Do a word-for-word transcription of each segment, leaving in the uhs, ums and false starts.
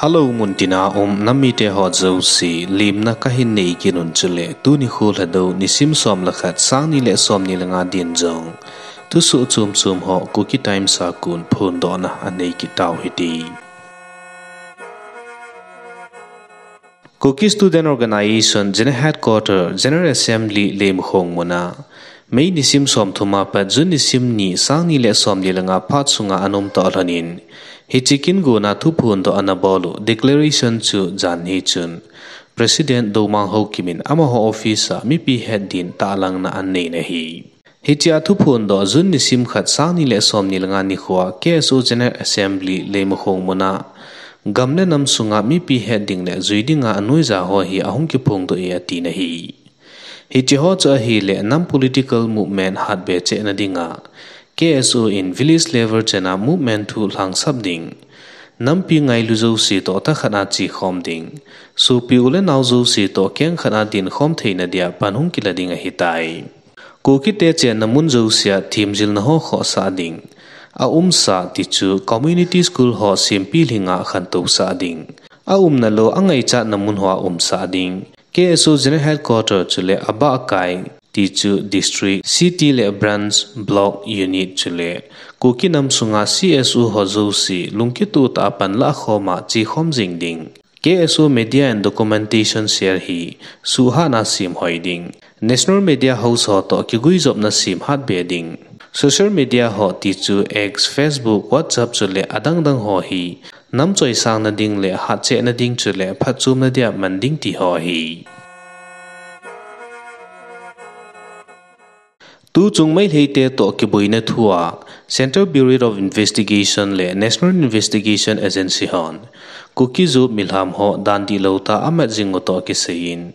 Hello, muntina um nam mite ho jouse, lemna kahin nei kit un chule, tuni kho Lhadou, nisim som le khat, sang ni le som ni le nga din jong thusoh chom chom ho Kuki Times a kon phondohna anei kit tau hite. Kuki Student Organisation General Headquarter General Assembly Leimakhong muna May nisim som thum a pat June nisim ni, sang ni le som ni le nga phat sunga ana um tah lhonin, hiche kin gona thuphondoh ana bol u declaration chu janhi chun President Doumang Haokip in amaho office a mipi het din tahlangna anei in ahi. Hiche a thuphondoh June nisim khat, sang ni le som ni le nga nikho a K S O General Assembly Leimakhong muna gam le nam sunga mipi het ding le jui dinga anoija ho hi ahung kiphongdoh e atin ahi. Hiche ho chu ahile nam political movement hatbe chehna dinga K S O in village level chana movement thu lhangsap ding, nampi ngailu jouse toh tah khat a chekhom ding, sopi u le nao jouse toh keng khat a dinkhom theina dia pan hung kila ding ahitai. Kukite chenna mun jousea themjilna ho khohsah ding, aumsa tichu community school ho sempilhinga khantousah ding, aumna lou angaichatna mun hoa umsah ding, K S O General Headquarter chule abahkai tichu district, city le branch, block, unit chule Kuki nam sunga C S O ho jouse lungkitoh tah a panlah khoma chekhom jing ding. K S O Media and Documentation Cell hi suhhatna semhoi ding, National Media House ho toh kiguijopna semhatbe ding, social media ho tichu X, Facebook, WhatsApp chule adangdang ho hi nam choisangna ding le hatchehna ding chule phatchomna dia man ding ti ho ahi. Tuchung Meiteite toh kiboina thua Central Bureau of Investigation le National Investigation Agency hon Kuki-Zo milham ho dan dihlou tah a amat jing u toh kisaiyin,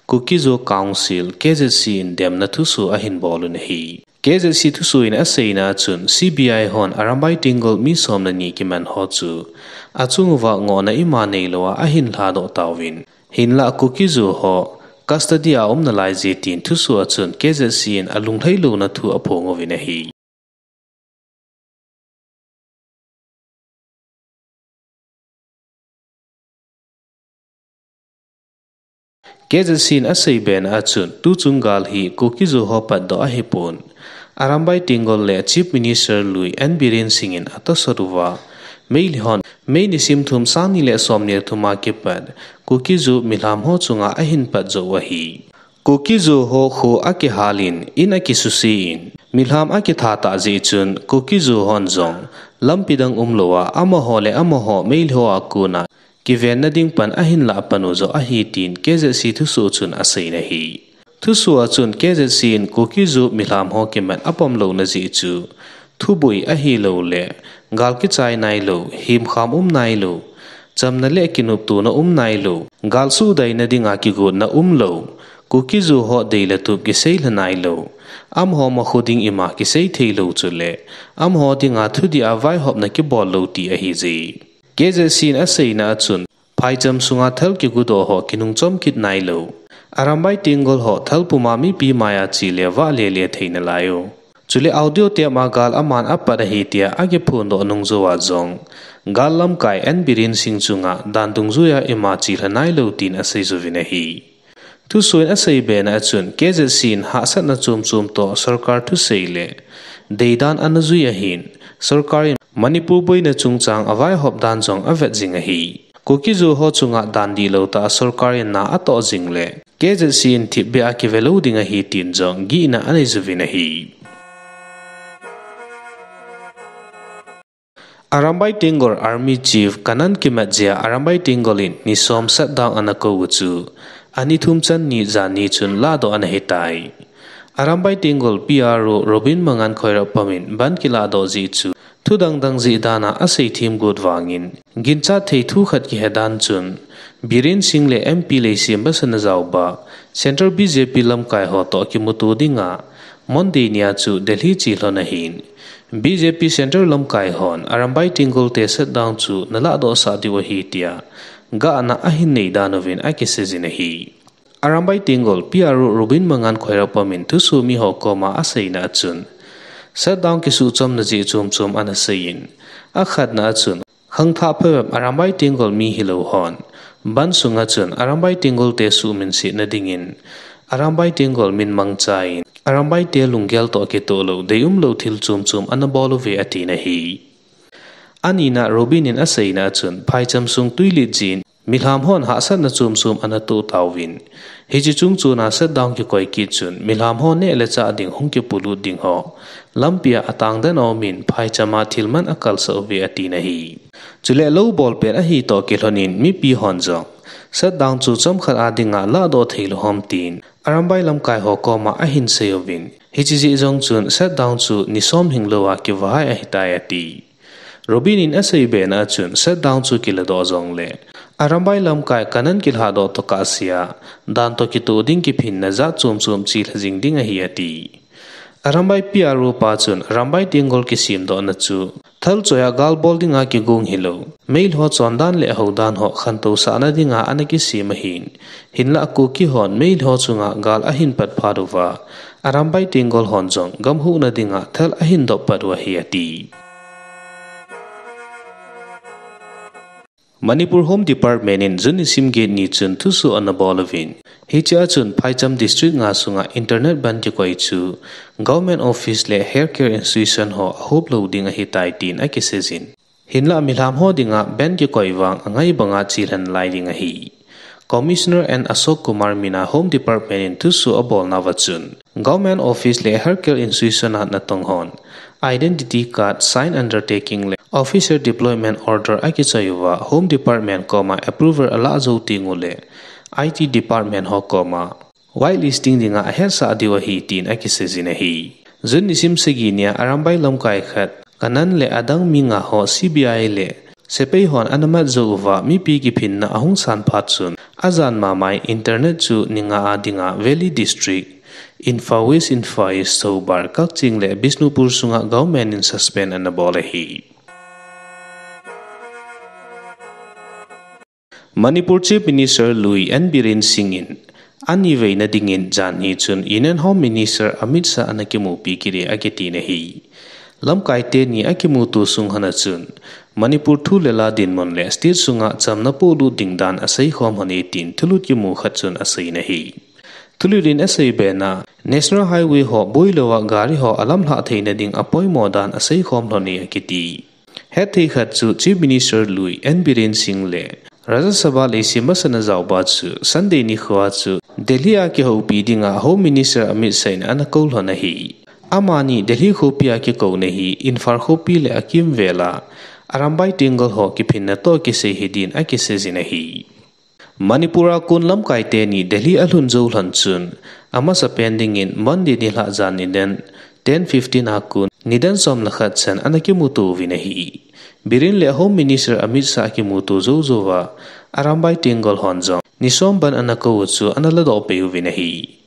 Kuki-Zo Council, K Z C in demna thusoh ahin bol un ahi. K Z C thusoh in aseina chun C B I hon Arambai Tenggol mi som le ni kiman ho chu achung uva ngohna ima neilou a ahin lhadoh tauvin, hinlah Kuki-Zo ho custody a aum nalai je tin thusoh a chun K Z C in alunglhai louna thu aphong uvin ahi. K Z C in aseibe na a chun, tuchung gal hi Kuki-Zo ho patdoh ahipon, Arambai Tenggol le Chief Minister lui N Biren Singh in atosot uva, Meitei hon May nisim thum, sang ni le som ni le thum a kipat Kuki-Zo milham ho chunga ahin pat jou u ahi. Kuki-Zo ho kho akihal in, in akisuse in, milham akitha tah jeh chun, Kuki-Zo hon jong lampi dang umlou a, amaho le amaho Meitei ho a kona kivenna ding pan ahin lah pan u joh ahi tin K Z C thusoh chun asei in ahi. Thusoh a chun K Z C in Kuki-Zo milham ho kimat apom louna jeh chu, thuboi ahilou le, gal kichai nailou, himkham um nailou, chamna le kinoptona um nailou, gal suhdaina dinga kigotna umlou, Kuki-Zo ho dei le tup kisei lha nailou, amaho makho ding ima kisei theilou chule, amaho dinga thudih a vaihopna kibol lou ti ahije. K Z C in aseina a chun, phaicham sunga thal kigudoh ho kinungchom kit nailou, Arambai Tenggol ho thal puma mipi maiya che le vah lele thei nalai u. Chule audio tape a gal aman apat ahi tia akiphondoh nung jouva jong, gal lamkai N Biren Singh chunga dan dungjuiya ima che lha nailou tin asei jouvin ahi. Thusoh in aseibe na a chun, K Z C in hahsatna chom chom toh sorkar thusei le deidan ana jui ahin, sorkar in Manipur boina chungchang avaihop dan jong avet jing ahi. Kuki-Zo ho chunga dan dihlou tah a sorkar in na atoh jing le, K Z C in thipbeh a kive lou ding ahi tin jong gihna anei jouvin ahi. Arambai Tenggol Army Chief kanan kimat jeh a Arambai Tenggol in ni som shutdown ana kou u chu, ani thum chan ni jan ni chun lahdoh ana hitai. Arambai Tenggol P R O Robin Mangang Khoirapam in ban kilahdoh jeh chu, thu dangdang jeh dan a asei themgot vangin, ginchat thei thu khat kihe dan chun, Biren Singh le M P Leishemba Sanajaoba, Central B J P lamkai ho toh kimuto dinga, Monday nia chu Delhi che lhon ahin, B J P Central lamkai hon Arambai Tenggol te shutdown chu nalahdohsah diu ahi tia, gahna ahin nei dan uvin akiseijin ahi. Arambai Tenggol P R O Robin Mangang Khoirapam in thusoh mi ho koma aseina a chun, shutdown kisuhchomna jeh chom chom ana seiyin, akhatna a chun, Khangthah phabep Arambai Tenggol mi hilou hon bandh sunga chun Arambai Tenggol te suhminsetna dingin Arambai Tenggol min mangchan Arambai te lunggel toh kitoh lou, deium lou thil chom chom ana bol uve atin ahi. Anina Robin in aseina chun phaicham sung twilet jin milham hon hahsatna chom chom ana toh tauvin. Hiche chung chun a shutdown kikoi kit chun milham ho neh le chah ding hung kipolut ding ho lampia atang den aumin phaichama thil man akalsah uve atin ahi. Chule lou bol pet ahi toh kilhonin mipi hon jong shutdown chu chomkhat a dinga ladoh thei lou ham tin Arambai lamkai ho koma ahin sei uvin. Hiche jeh jong chun shutdown chu ni som hing louva kivahai ahitai ati. Robin in asei bena chun shutdown chu kiladoh jongle Arambai lamkai kanan kilhadoh tokah sea dan toh kitoh ding kiphinna jat chom chom chelha jing ding ahi ati. Arambai P R O pa chun Arambai Tenggol kisemdohna chu thalchoiya gal bol dinga kigong hilou, meilhou chondan le houdan ho khantousahna dinga ana kisem ahin, hinlah Kuki hon meilhou chunga gal ahin pat phat uva, Arambai Tenggol hon jong gamhuhna dinga thal ahin doh pat u ahi ati. Manipur Home Department in June nisim get ni chun thusoh ana bol uvin. Hichea chun phaicham district nga sunga internet bandh kikoi chu government office le healthcare institution ho ahop lou ding ahitai tin akiseijin. Hinlah milham ho dinga bandh kikoi vang angai banga chelha nalai ding ahi. Commissioner N Ashok Kumar mina Home Department in thusoh abolnauva chun, government office le healthcare institution a natong hon identity card, signed undertaking le official deployment order akichoi uva Home Department koma approval alah jou tengule I T Department ho koma whitelisting dinga ahetsah diu ahi tin akiseijin ahi. June nisim sagi nia Arambai lamkai khat kanan le adang mi nga ho C B I le sepai hon ana mat jou uva mipi kiphinna ahung san phat chun ajan mama in internet chu ni nga a dinga Valley District, Imphal West, Imphal East, Thoubal, Kakching le Bishnupur sunga government in suspend ana bol ahi. Manipur Chief Minister lui N Biren Singh in aniveina dingin janhi chun Union Home Minister Amit Shah ana kimupi kit e akitin ahi. Lamkai teni akimuto sung hon a chun Manipur thu le la dinmun le state sunga chamna polut ding dan aseikhom hon e tin thulut kimu khat chun aseiyin ahi. Thulut in asei bena National Highway ho boilouva gari ho alamlhah theina ding apoimo dan aseikhom lhon e akiti. Hetthei khat chu Chief Minister lui N Biren Singh le Rajya Sabha leiset masanga jaoba chu Sunday nikhoa chu Delhi a kihoupi dinga Home Minister Amit Shah in ana kou lhon ahi. Amani Delhi khopia kikouna hi Imphal khopi le akimvela Arambai Tenggol ho kiphinna toh kisei hidin akiseijin ahi. Manipur a kon lamkai teni Delhi alhun jou lhon chun, amasapen dingin Monday nilhah jan nidan ten fifteen a kon nidan som le khat chan ana kimuto uvin ahi. Biren le Home Minister Amit Shah akimuto jou jouva, Arambai Tenggol hon jong ni som bandh ana kou u chu ana ladoh peh uvin ahi.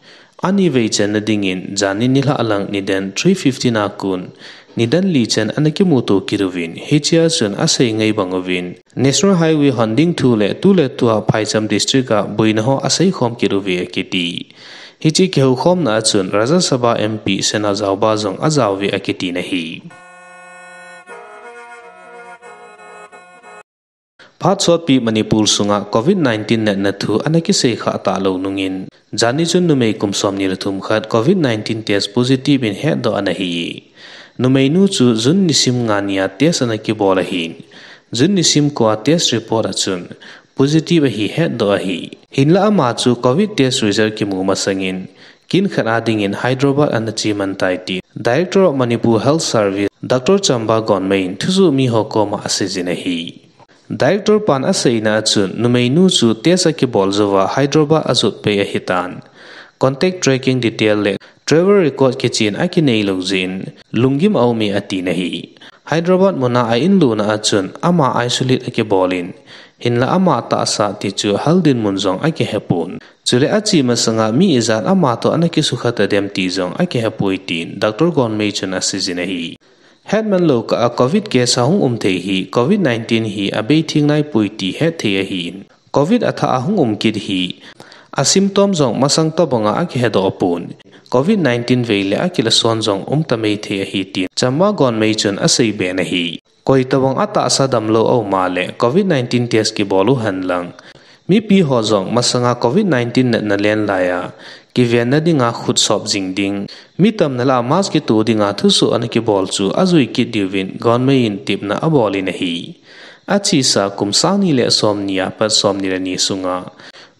Anivei channa dingin, janhi nilhah lang nidan three fifteen a kon, nidan li chan ana kimuto kit uvin, hichea chun asei ngai bang uvin, National Highway hon ding thu le tu le tua phaicham district a boina ho aseikhom kit uve akiti. Hiche kihoukhomna a chun Rajya Sabha M P Sena Jaoba jong ajao uve akitin ahi. Phat sotpi Manipur sunga covid nineteen natna thu ana kisei khah talou nungin, janhi chun numei kum somni le thum khat covid nineteen test positive in hetdoh ana hi. Numeinu chu June nisim nga nia test ana kibol ahin, June nisim ko a test report a chun positive ahi hetdoh ahi. Hinlah ama chu covid test result kimu masangin, kin khat a dingin Hyderabad ana cheman tai tin Director of Manipur Health Service, Doctor Chamba Gonmei in thusoh mi ho koma aseijin ahi. Director pan aseina a chun, numeinu chu test akibol jouva Hyderabad ajot pei ahitan, contact tracking detail le travel record kichen akinei lou jeh in, lunggim aume atin ahi. Hyderabad muna a inlutna a chun, ama isolate akibol in, hinlah ama tahsa ti chu hal dinmun jong akihepon. Chule ache masanga mi ijat ama toh ana kisukha tadem ti jong akihepoi tin, Doctor Gonmei chun aseijin ahi. Hetman lou kah a covid case ahung um thei hi, covid nineteen hi abei theng naipoi ti hetthei ahin. Covid athah a hung um kit hi, A symptom jong masang tobanga akihedoh pon, covid nineteen vei le akilason jong umta mei thei ahi tin Chamba Gonmei chun aseiben ahi. Koi tobang atahsa damlou aum a le covid nineteen test kibol u henlang, mipi ho jong masanga covid nineteen natna len laiya kivenna dinga khut sop jing ding, mi tamna lah a mask kito dinga thusoh ana kibol chu ajui kit diuvin Gonmei in tepna abol in ahi. Achesa kum sang ni le som ni apat som ni le ni sunga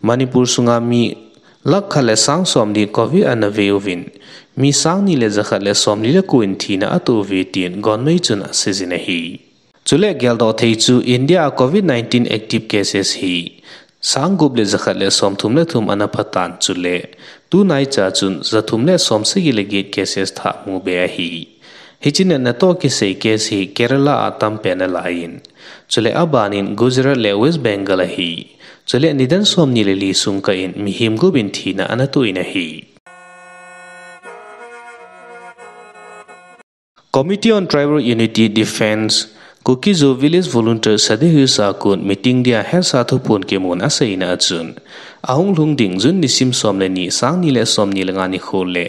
Manipur sunga mi lakh khat le sang som ni covid ana ve uvin, mi sang ni le jakhat le som li le ko in thina ato uve tin Gonmei chun aseijin ahi. Chule geldoh thei chu India a covid nineteen active cases hi sang gup le jakhat le som thum le thum ana phatan, chule tunaicha chun ja thum le som sagi le get cases thah mu be ahi. Hiche natna toh kisei case hi Kerala a tampen alai in, chule abanin Gujarat le West Bengal ahi. Chule nidan som ni le li sung kah in mihem gup in thina ana to in ahi. Committee on Tribal Unity Defence, Kuki-Zo Village Volunteer Sadar Hills a kon meeting dia hetsah thuphon kimun aseina achun, ahung lhung ding June nisim som le ni, sang ni le som ni le nga nikho le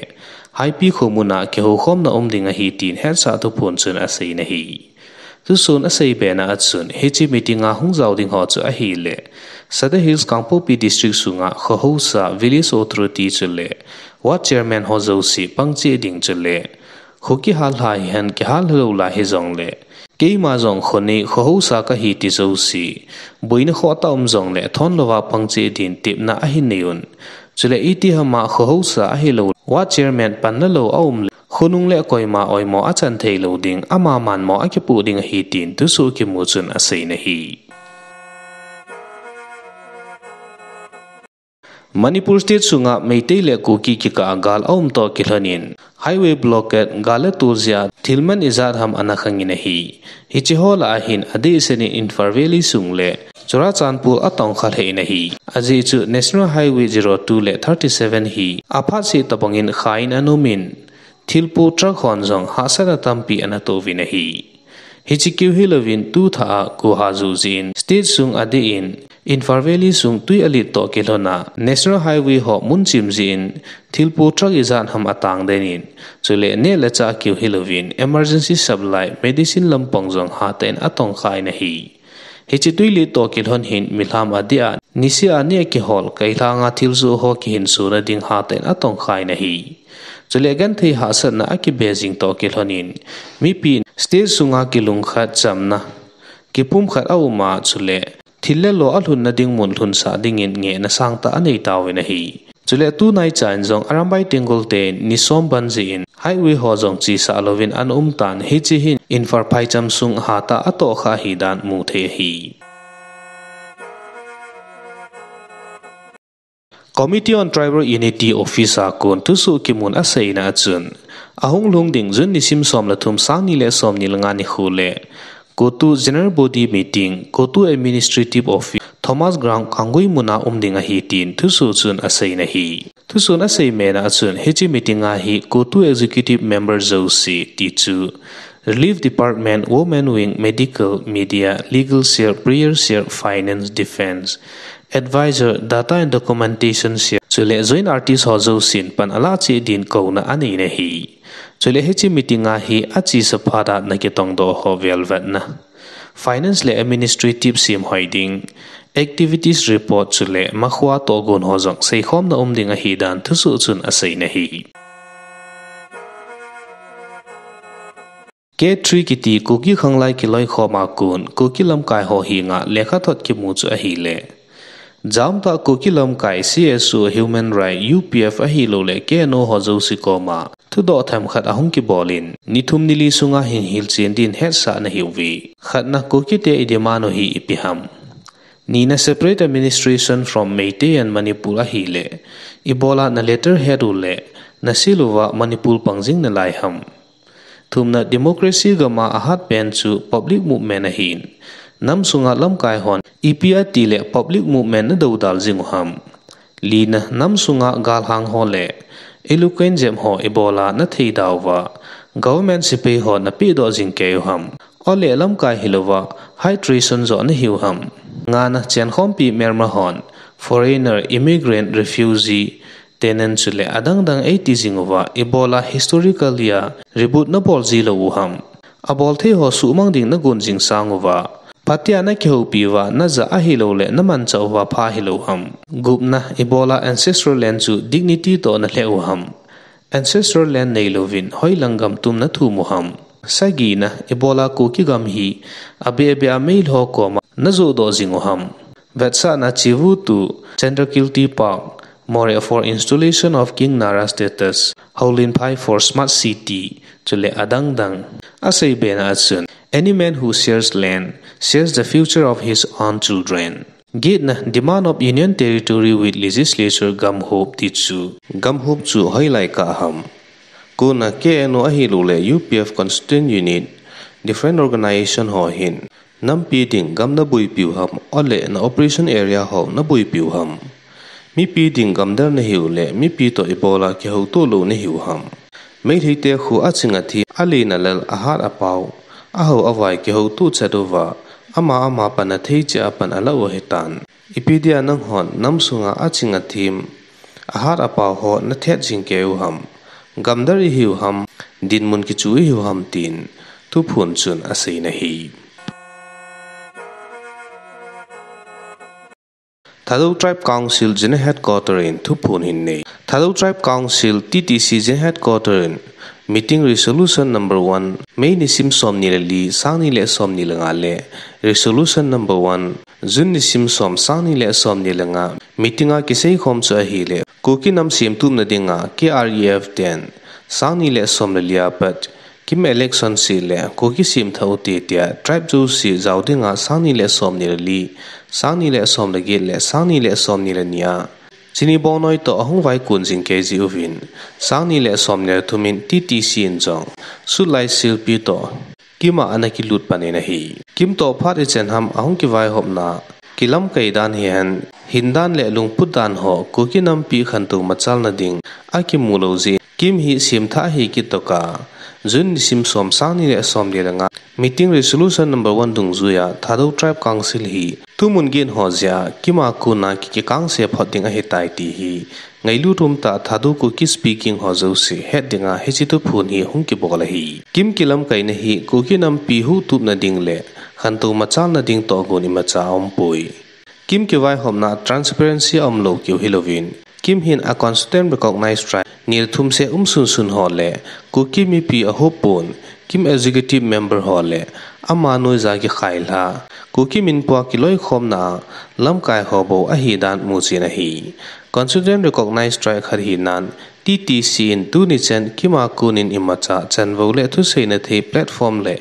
Haipi khomun a kihoukhomna um ding ahi tin hetsah thuphon chun aseina ahi. Thusoh in aseibe na achun, hiche meeting a hung jao ding ho chu ahile, Sadar Hills Kangpokpi District sunga kho haosa, Village Authority chule Ward Chairman ho jouse pangcheh ding chule, kho kihal lha hihen kihal lou lai hijongle, keima jong kho nei kho haosa kahi ti jouse, boina khoh tah um jongle thon louva pangcheh din tepna ahin nei un. Chule itiham a kho haosa ahilou, Ward Chairman panla lou aum le, khonung le koima oimo achan thei lou ding, ama manmo akipoh ding ahi tin thusoh kimu chun aseina ahi. Manipur State sunga Meitei le Kuki kikah a gal aum toh kilhon in, highway blockade gal le tol jeh a thil man ijat ham ana khang in ahi. Hiche ho lah a hin adehset in Imphal Valley sung le Churachandpur atong kha lheh in ahi. Ajeh chu National Highway zero two le thirty seven hi aphat seh tobang in kha in ana um in, thilpo truck hon jong hahsatna tampi ana toh uvin ahi. Hiche keu hilouvin tu thah a kho ha juh jeh in state sung adeh in, Imphal Valley sung twi alet toh kilhon a National Highway ho mun chim jeh in thilpo truck ijat ham atang den in, chule neh le chah keu hilouvin emergency supply medicine lampang jong hatah in atong kha in ahi. Hiche twi let toh kilhon hin milham adeh a niseh a neh kihol, kailhang a thil joh ho kihinso na ding hatah in atong kha in ahi. Chule genthei hahsatna akibe jing toh kilhon in, mipi in state sunga kilungkhat chamna kipumkhat aum a, chule thil le lo alhunna ding mun lhunsah dingin ngehna sangtah anei tauvin ahi. Chule tunaicha in jong Arambai Tenggol ten ni som ban jeh in highway ho jong chesah louvin ana um tan, hiche hin Imphal phaicham sung hatah a atoh kha ahidan mu thei ahi. Committee on Tribal Unity Office a kon thusoh kimun aseina achun, ahung lhung ding June nisim som le thum, sang ni le som ni le nga nikho le CoTU General Body Meeting, CoTU Administrative Office, Thomas Ground, Kangui mun a um ding ahi tin thusoh chun aseina ahi. Thusoh in asei mena achun, hiche meeting a hi CoTU Executive Member jouse, tichu Relief Department, Women Wing, Medical, Media, Legal Cell, Prayer Cell, Finance, Defence, Advisor, Data and Documentation Cell, chule Joint Artist ho jousen pan alah cheh din kouna aneina ahi. Chule hiche meeting a hi achesa phat a ana kitongdoh ho velvetna, Finance le Administrative semhoi ding, Activities Report chule makhoa tohgon ho jong seikhomna um ding ahidan thusoh chun aseina ahi. K three kiti Kuki khanglai kiloikhom a kon Kuki lamkai ho henga lekhathot kimu chu ahile, jamtah Kuki lamkai C S O, Human Right, U P F ahilouleh K N O ho jouse koma thudoh themkhat ahung kibol in, ni thum ni li sunga hin hilchen din hetsah ana hiuve. Khatna, Kukite i demand u hi ipi ham? Nina, separate administration from Meitei and Manipur ahile, ibola na letterhead u le na seal uva Manipur pang jing nalai ham? Thumna, democracy gam a ahat pen chu public movement ahin, nam sunga lamkai hon ipi ati le public movement na dodal jing u ham? Lina, nam sunga galhang ho le eloquent jep ho ibola na theida uva, government sepai ho na pehdoh jing kei u ham? Ole lamkai hilouva high treason joh na hiu ham? Ngana, chenkhompi Myanmar hon foreigner, immigrant, refugee, tenant chule adang dang eiti jing uva, ibola historically a reboot nabol ji lou u ham? Abol thei ho suhmang ding nagon jing sang uva, phatea nakihoupi uva, najah ahilouleh namanchah uva pha hilou ham? Gupna, ibola ancestral land chu dignity toh nalheh u ham? Ancestral land neilouvin hoilang gam tum nathum u ham? Sagina, ibola Kuki gam hi abeh beh a Meilhei ho koma najohdoh jing u ham? Vetsahna, Chivu to Chandrakirti Park, Moreh for installation of King Nara status, Houlinphai for smart city, chule adang dang. Asei bena a chun, any man who shares land shares the future of his own children. Getna, demand of Union Territory with Legislature gamhop ti chu, gamhop chu hoilai kah ham? Kona K N O ahilouleh U P F Constituent Unit, different organization ho hin, nampi ding gam naboipiu ham, ole na operation area ho naboipiu ham? Mipi ding gamdar nahiu leh, mipi toh ibola kihoutoh lou nahiu ham? Meilheite khu aching athi, alen alal, ahat apao, ahao avai kihoutoh chet uva, ama ama pan athei cheh a pan alah u ahitan. Ipi dia nanghon nam sunga aching athem, ahat apao ho nathet jing kei u ham? Gamdar ihiu ham, dinmun kichu ihiu ham tin, thuphon chun aseina ahi. Thadou Tribe Council General Headquarter in thuphon hin nei. Thadou Tribe Council, T T C, General Headquarter in meeting resolution number one, May nisim somni le li, sangni le somni le nga le resolution number one, June nisim som, sangni le somni le nga, meeting a kiseikhom chu ahileh, Kuki nam semtupna dinga K R E F ten sangni le som le li a pat KIM election seh le Kuki semthah u hite tia tribe jouse jao dinga sangni le somni le li, sangni le som le get le sangni le somni le ni a Chini Bongnoi toh ahung vaikon jing kei jeh uvin, sangni le somni le thum in T T C in jong Sutlai Silpi toh KIM a ana kilut pan in ahi. KIM toh phat ichen ham ahung kivaihopna, kilamkai dan hihen, hindan le lungput dan ho Kuki nampi khantou machalna ding akimu lou jeh in, KIM hi semthah ahi kit tokah, June nisim som, sangni le somni le nga, meeting resolution number one dungjuia Thadou Tribe Council hi thumun gen ho jeh a KIM a kona ki, kikangse phot ding ahitai ti hi ngailut umtah Thadou Kuki speaking ho jouse het dinga hiche thuphon hi hung kibol ahi. KIM kilamkaina hi Kuki nampi huhtupna ding le khantou machalna ding tohgon imacha aumpoi. KIM kivaihopna transparency aumlou keu hilouvin, KIM hin a constituent recognized tribe ni le thum seh umsunsun ho le Kuki mipi ahop pon, KIM executive member ho le ama noija kikhailha, Kuki minpua kiloikhomna a lamkai ho bou ahidan muchen ahi. Constituent recognized tribe khat hinan, T T C in tuni chen KIM a konin imacha chanvou le thuseina thei platform le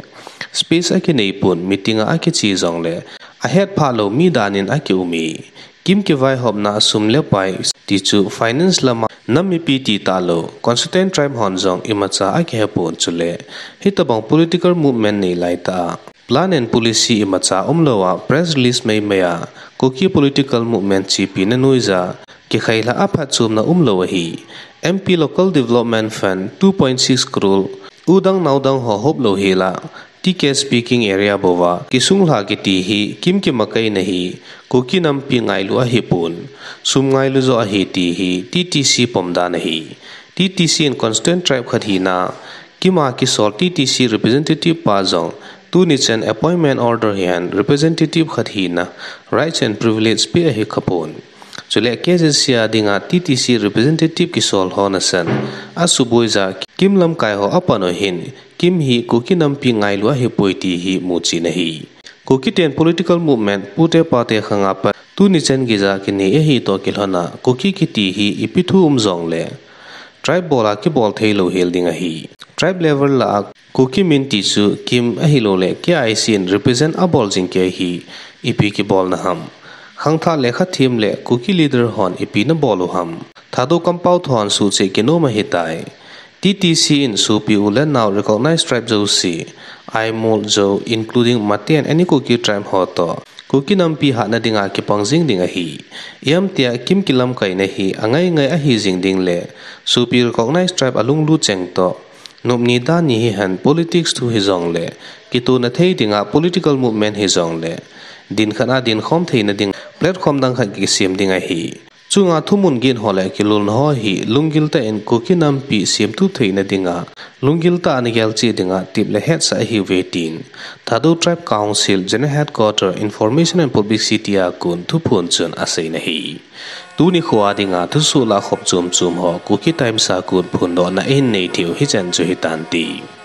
space akinei pon, meeting a akiche jongle ahetphah lou mi danin akiume. KIM kivaihopna sum le pai tichu finance lama nam mipi ti talou, constituent tribe hon jong imacha akihepon chule, hitobang political movement nei laitah a plan and policy imacha umlouva press release meimei a Kuki political movement chepina noija kikhailha a phatchomna umlou ahi. M P Local Development Fund two point six crore, u dang nao dang ho hoplou hela, T K speaking area bouva kisunglha kiti hi KIM kimakaina hi, Kuki nampi ngailu ahipon, sum ngailu joh ahi ti hi T T C pomdan ahi. T T C in constituent tribe khat hina, KIM a kisol T T C representative pa jong, tuni chen appointment order hihen representative khat hina rights and privilege pe ahi khapon. Chule K Z C a dinga T T C representative kisol ho nasan, asuboija KIM lamkai ho apan u hin, KIM hi Kuki nampi ngailu ahipoi ti hi muchen ahi. Kuki ten political movement pute pate khanga pat tuni chen geija kinei ahi toh kilhona, Kuki kiti hi ipi thu um jongle tribe bola kibol theilou hel ding ahi. Tribe level lah a Kuki min tichu KIM ahilouleh K I C in represent abol jing kei hi ipi kibolna ham? Khangthah lekhathem le Kuki leader hon ipi nabol u ham? Thadou kampao thon suhcheh kinom ahitai. T T C in sopi u le nao recognized tribe jouse, Aimol, Zou, including Mate and any Kuki tribe ho toh Kuki nampi hatna dinga kipang jing ding ahi. Ihamtia KIM kilamkaina hi angai ngai ahi jing ding le, sopi recognized tribe alunglut cheng toh, nopni dani hihen politics thu hijongle, kitona thei dinga political movement hijongle, din khat a dinkhom theina ding platform dang khat kisem ding ahi. Chunga thumun gen ho le kilolna ho hi lunggil tah in Kuki nampi semtup theina dinga lunggil tah a ana gelcheh dinga tep le hetsah ahiuve tin Thadou Tribe Council General Headquarter Information and Publicity a kon thuphon chun asei in ahi. Tuni khoa dinga thusoh lahkhop chomchom ho Kuki Times a kon phondohna ihin nei theiu hichan chu hitante.